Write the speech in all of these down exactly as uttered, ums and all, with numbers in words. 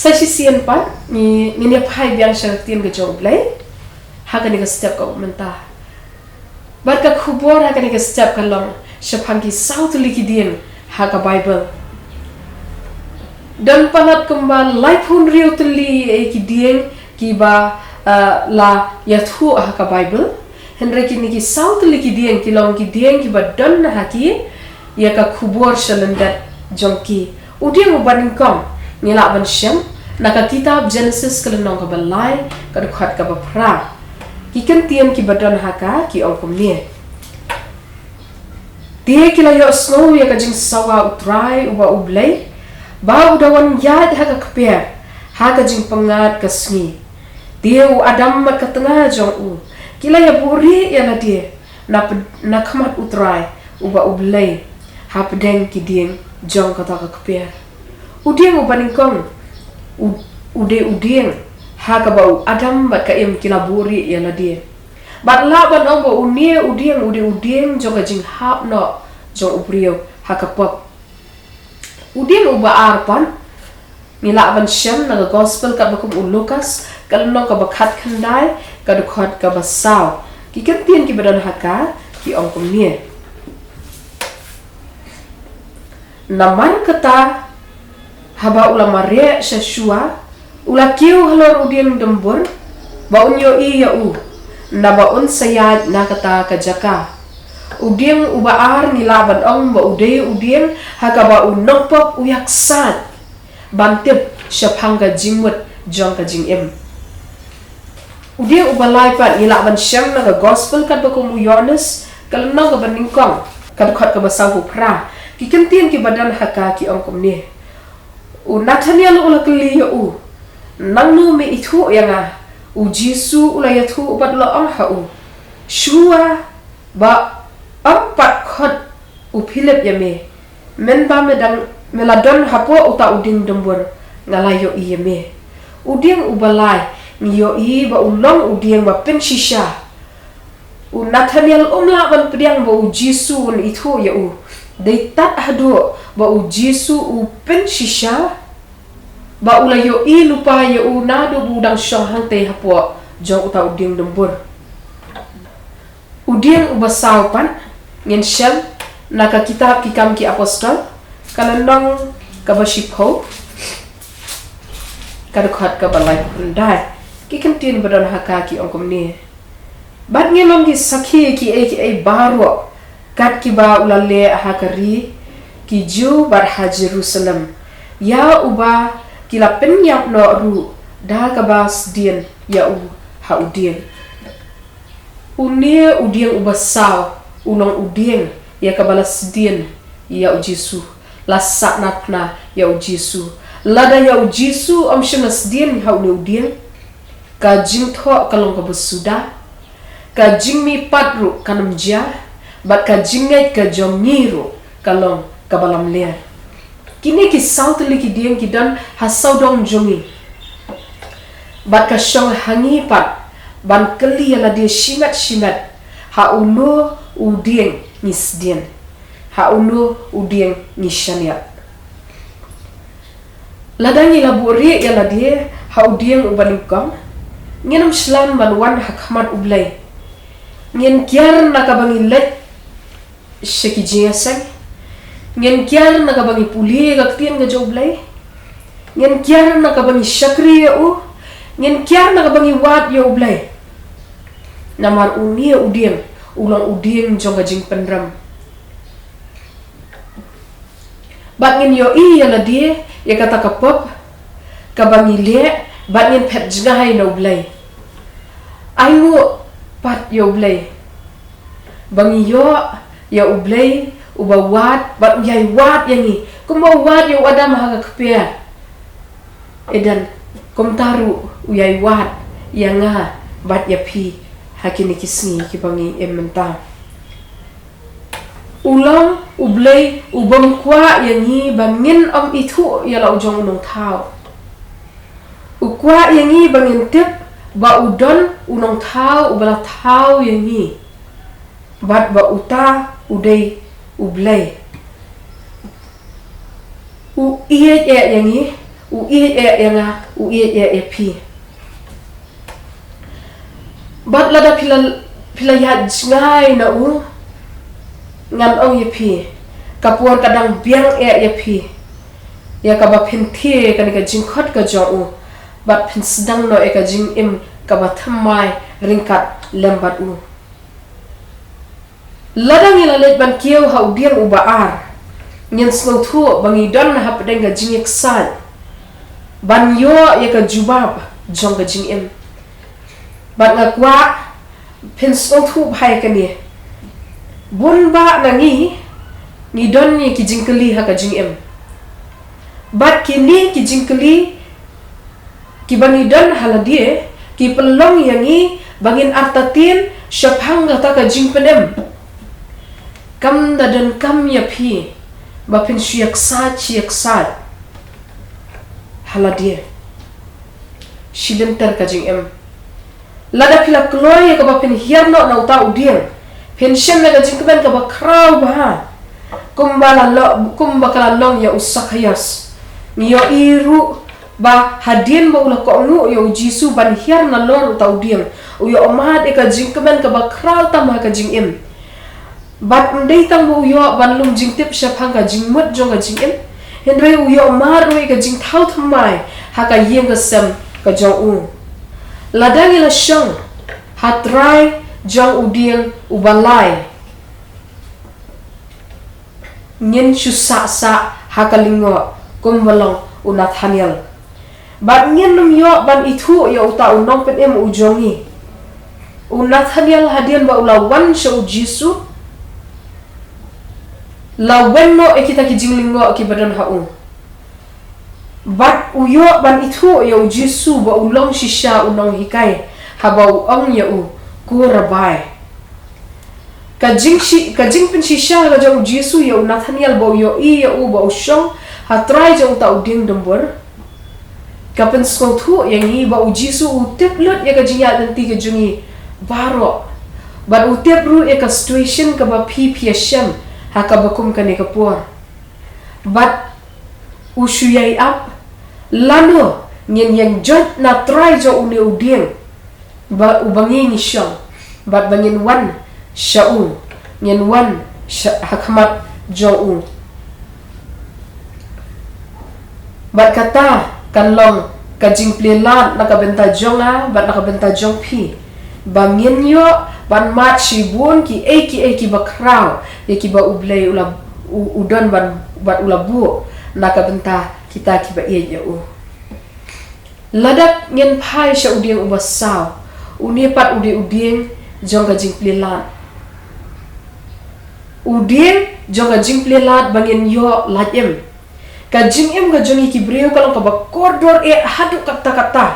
Sa shisien pat, ngi, ngin ïa phai biang sha ka ktien ka jong U Blei ha kane ka step ka mynta. Bad ka khubor ha kane ka step ka long shaphang ki saw tylli ki dieng ha ka Baibl. Don palat kumba laiphew hynriew tylli, eh, ki dieng kiba, eh, la ïathuh ha ka Baibl. Hynrei kine ki saw tylli ki dieng ki long ki dieng kiba don ha ki ïa ka khubor sha lyndet jong ki. U dieng uba nyngkong ngi lah ban shem na ka kitab Jenesis ka lynnong kaba lai, ka dkhot kaba phra. Ki kyntien kiba don ha ka ki ong kumne: Te ki la ïohsngew ïa ka jingsawa U Trai uba U Blei, ba u da wan ïaid ha ka kper ha ka jingpyngngad ka sngi. Te u Adam bad ka tnga jong u ki la ïa buhrieh ïa lade na pd-, na khmat U Trai uba U Blei, hapdeng ki dieng jong kata ka kper. U dieng uba nyngkong u, u dei u dieng ha kaba u Adam bad ka Im ki la buhrieh ïa lade. Bad lah ban ong ba une u dieng u dei u dieng jong ka jinghap noh jong u briew ha ka pop. U dieng uba ar pat ngi lah ban shem na ka Gospel katba kum u Lukas, ka lynnong kaba khatkhyndai, ka dkhot kaba saw. Ki kyntien kiba don ha ka ki ong kumne: Namar kata, haba u la mareh sha shuwa, u la kiew halor u dieng dymbur ba un ïohi ïa u, naba un sa ïaid na kata ka jaka. U dieng uba ar ngi lah ban ong ba u dei u dieng ha kaba u nongpop u ïaksaid ban tip shaphang ka jingmut jong ka jingim. U dieng uba lai pat ngi lah ban shem na ka Gospel katba kum u Ïoannis, ka lynnong kaba nyngkong, ka dkhot kaba sawphew phra. Ki kyntien kiba don ha ka ki ong kumne: U Nathaniel u la kylli ïa u, Nangno me ithuh ïa nga? U Jisu u la ïathuh bad u la ong ha u, Shuwa ba ym pat khot u Philip ïa me, mynba me dang, me la don hapoh uta u dieng dymbur, nga la ïohi ïa me. U dieng uba lai ngi ïohi ba u long u dieng ba pynshisha. U Nathaniel um lah ban pdiang ba u Jisu un ithuh ïa u. Dei tad haduh ba u Jisu u pynshisha ba u la ïohi lypa ïa u naduh ba u dang shong hangtei hapoh jong uta u dieng dymbur. U dieng uba saw pat ngin shem na ka kitab Ki Kam Ki Apostol, ka lynnong kaba shiphew, ka dkhot kaba laiphew khyndai. Ki kyntien ba don ha ka ki ong kumne: Bad ngi long ki sakhi kiei kiei baroh, kat kiba u la leh ha ka ri ki Jiw bad ha Jerusalem, ïa uba ki la pynïap noh ruh da kaba sdien ïa u ha u dieng. Une u dieng uba saw u long u dieng ïa kaba la sdien ïa u Jisu, la sahnarphna ïa u Jisu. Lada ïa u Jisu ym shym la sdien ha une u dieng, ka jingthoh ka long kaba suda, ka jingmihpat ruh kan ym jia, bad ka jingngeit ka jong ngi ruh ka long kaba lamler. Kine ki saw tylli ki dieng ki don ha sawdong jong ngi. Bad ka shong ha ngi pat ban kylli ïa lade shimet shimet, ha uno u dieng ngi sdien, ha uno u dieng ngi shaniah. Lada ngi la buhrieh ïa lade ha u dieng uba nyngkong, ngin ym shlan ban wan ha khmat U Blei. Ngin kiar na kaba ngi leit sha ki jingïaseng. Ngin kiar na kaba ngi pule ka ktien ka jong U Blei. Ngin kiar na kaba ngi shakri ïa u. Ngin kiar na kaba ngi wad ïa U Blei. Namar une u dieng u long u dieng jong ka jingpynrem. Bad ngin ïohi ïa lade ïa kata ka pop kaba ngi leh, bad ngin phet jngai na U Blei. Ai nguh pat ïa U Blei ba ngi ïoh ïa U Blei uba wad bad u ïai wad ïa ngi, kumba u wad ïa u Adam ha ka kper Eden, kumta ruh u ïai wad ïa nga bad ïa phi ha kine ki sngi kiba ngi im mynta. U long U Blei u bym kwah ïa ngi ba ngin ym ithuh ïa la u jong u nongthaw. U kwah ïa ngi ba ngin tip ba u don u nongthaw uba la thaw ïa ngi, bad ba uta u dei U Blei. U ïeit eh ïa ngi, U ïeit ïa nga, u ïeit ïa phi. Bad lada phi la, phi la ïaid jngai na u, ngan ong ïa phi, ka por ka dang biang ïa phi, ïa kaba phin thied ïa kane ka jingkhot ka jong u, bad phin sdang noh ïa ka jingim kaba thymmai ryngkat lem bad u. Lada ngi la leit ban kiew ha u dieng uba ar, ngin sngewthuh ba ngi don hapdeng ka jingïaksaid ban ïoh ïa ka jubab jong ka jingim. Bad nga kwah phin sngewthuh bha ïa kane. Bun bah na ngi, ngi don ïa ki jingkylli ha ka jingim. Bad kine ki jingkylli kiba ngi don ha lade, ki pynlong ïa ngi ba ngin artatien shaphang kata ka jingpynim. Kam da donkam ïa phi ba phin shu ïaksaid, shu ïaksaid ha lade. Shi lynter ka jingim. Lada phi la kloi ïa kaba phin hiar noh na uta u dieng, phin shem ïa ka jingkmen kaba khraw bha. Kumba la lo, kumba ka la long ïa u Sakhaios. Ngi ïohi ruh ba hadien ba u la kohnguh ïa u Jisu ban hiar nalor uta u dieng, u ïoh mad ïa ka jingkmen kaba khraw tam ha ka jingim. Bad ym dei tang ba u ïoh ban lum jingtip shaphang ka jingmut jong ka jingim, hynrei u ïoh mad ruh ïa ka jingthaw thymmai ha ka ïing ka sem ka jong u. Lada ngi la shong ha trai jong u dieng uba lai, ngin shu sah sah ha ka lyngngoh kumba long u Nathaniel. Bad ngin ym ïoh ban ithuh ïa uta u nongpynim u jong ngi. U Nathaniel hadien ba u la wan sha u Jisu, la wan noh ïa kita ki jinglyngngoh kiba don ha u. Bad u ïoh ban ithuh ïa u Jisu ba u long shisha u nonghikai, haba u ong ïa u, ko Rabbi. Ka jingshi-, ka jingpynshisha ka jong u Jisu ïa u Nathaniel ba u ïohi ïa u ba u shong ha trai jong uta u dieng dumbur, ka pynsngewthuh ïa ngi ba u Jisu u tip lut ïa ka jingïaid lynti ka jong ngi baroh. Bad u tip ruh ïa ka situation kaba phi phi ïashem ha kaba kum kane ka por. Bad u shu ïai ap, lano ngin ïeng joit na trai jong une u dieng ba, uba ngi ngi shong, bad ba ngin wan sha u, ngin wan sha, ha khmat jong u. Bad kata kan long ka jingplie lad na ka bynta jong nga bad na ka bynta jong phi, ba ngin ïoh ban mad shibun kiei kiei kiba khraw ïa kiba U Blei u la, u, u don ban, bad u la buh na ka bynta kita kiba ïeit ïa u. Lada ngin phai sha u dieng uba saw, une pat u dei u dieng jong ka jingplie lad. U dieng jong ka jingplie lad ba ngin ïoh lait im. Ka jingim ka jong ngi ki briew ka long kaba kordor eh haduh katta katta.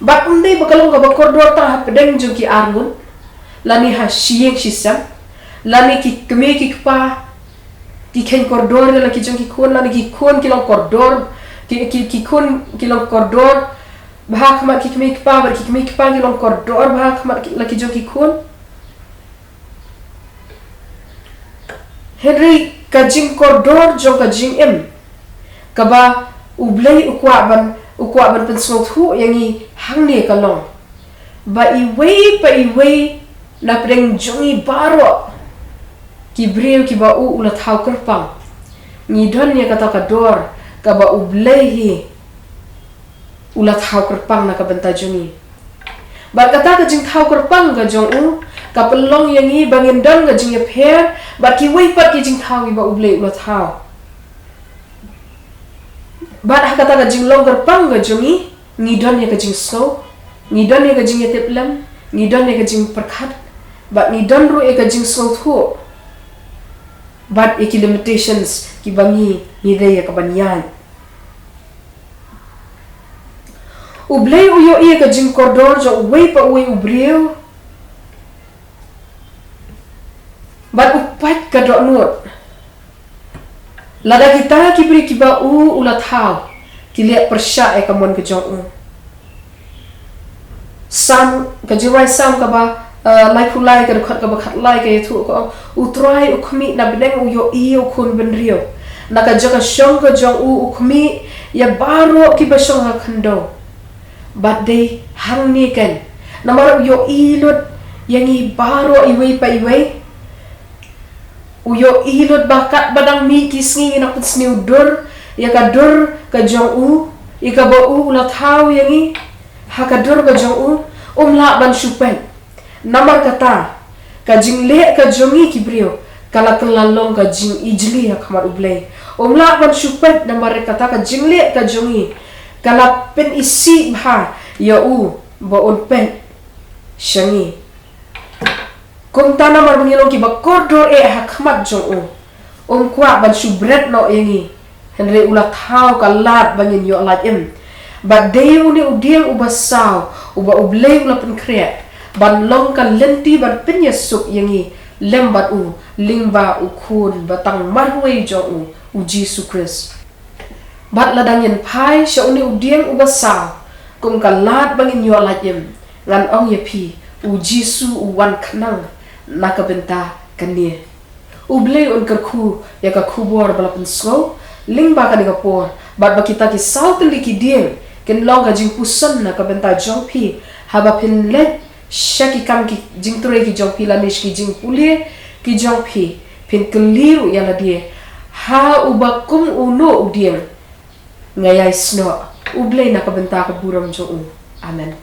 Bad ym dei ba ka long kaba kordor tang hapdeng jong ki arngut, lane ha shi ïing shi sem, lane ki kmie ki kpa ki kheiñ kordor ïa la ki jong ki khun, lane ki khun ki long kordor, ki, ki, ki khun ki long kordor bha ha khmat ki kmie ki kpa, bad ki kmie ki kpa ki long kordor bha ha khmat ki, la ki jong ki khun. Hynrei ka jingkordor jong ka jingim kaba U Blei u kwah ban, u kwah ban pynsngewthuh ïa ngi hangne ka long ba iwei pa iwei na pdeng jong ngi baroh ki briew kiba u, u la thaw kyrpang, ngi don ïa kata ka dor kaba U Blei hi u la thaw kyrpang na ka bynta jong ngi. Bad kata ka jingthaw kyrpang ka jong u ka pynlong ïa ngi ba ngin don ka jingïapher bad kiwei pat ki jingthaw kiba U Blei u la thaw. Bad ha kata ka jinglong kyrpang ka jong ngi, ngi don ïa ka jingsngew, ngi don ïa ka jingïatiplem, ngi don ïa ka jingpyrkhat, bad ngi don ruh ïa ka jingsngewthuh bad ïa ki limitations kiba ngi, ngi dei ïa ka ban ïaid. U Blei u ïohi ïa ka jingkordor jong uwei pa uwei u briew bad u pait ka dohnud. Lada kita ki briew kiba u, u la thaw ki leh pyrshah ïa ka mon ka jong u. Salm, ka jingrwai Salm kaba, eh, laiphew lai, ka dkhot kaba khatlai ka ïathuh, ka ong, U Trai u khmih na bneng, u ïohi ïa u khun bynriew. Na ka jaka shong ka jong u, u khmih ïa baroh kiba shong ha khyndew. Bad dei hangne kan, namar u ïohi lut ïa ngi baroh iwei pa iwei. U ïohi lut ba katba dang mih ki sngi ngin ïa pynsniew dur ïa ka dur ka jong u, ïa kaba u la thaw ïa ngi ha ka dur ka jong u. Um lah ban shu peit. Namar kata, ka jingleh ka jong ngi ki briew ka la kylla long ka jingijli ha khmat U Blei. Um lah ban shu peit namar kata ka jingleh ka jong ngi ka la pynisih bha ïa u ba un peit sha ngi. Kumta namar ba ngi long kiba kordor eh ha khmat jong u, um kwah ban shu bret noh ïa ngi. Hynrei u la thaw ka lad ba ngin ïoh lait im. Bad dei une u dieng uba saw uba U Blei u la pynkhreh ban long ka lynti ban pynïasuk ïa ngi lem bad u, lyngba u Khun ba tang marwei jong u, U Jisu Khrist. Bad lada ngin phai sha une u dieng uba saw kum ka lad ba ngin ïoh lait im, ngan ong ïa phi, U Jisu u wan khnang na ka bynta kane. U Blei un kyrkhu ïa ka khubor ba la pynsngew lyngba kane ka por, bad ba kita ki saw tylli ki dieng kin long ka jingpuson na ka bynta jong phi, haba phin leit sha ki kam ki jingtrei ki jong phi lane sha ki jingpule ki jong phi, phin kylli ruh ïa lade, ha uba kum uno u dieng nga ïai snoh. U Blei na ka bynta ka burom jong u. Amen.